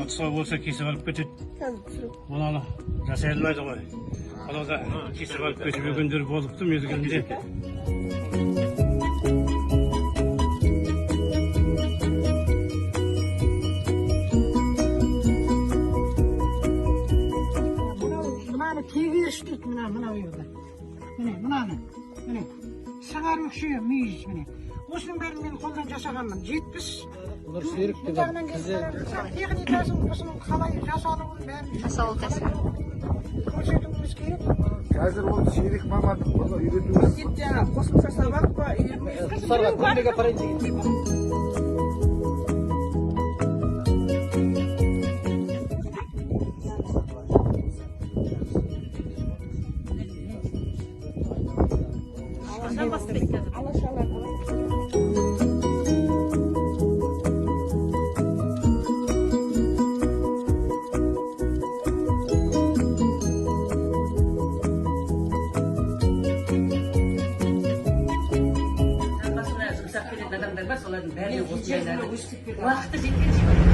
Мынау тұсау болса, кесіп алып кетеді. Мынаны жасай алмайды ғой. Анау да кесіп алып кетіп жүргендер болыпты мезгілінде. Мынау, мынаны тегеріш дейді, мына, мынау жерде. Міне, мынаны. Міне. Сыңар өкше, мүйіз, міне. Осының бәрін мен қолдан жасағанмын. 70. Нұрсерік Бұл жағынан келіп қарап, техникасын, осының қалай жасалуын, бәрін Жасалу тәсілі. көрсетуіміз керек. Қазір ол сирек мамандық, бұны үйрету. Жаңа қосымша сабақ па, үйірме? Құстарға көрмеге апарайын деген. Алашалар. Жамбасына жұмсақ келетін адамдар бар, солардың бәріне осындайларды уақыты жеткенше.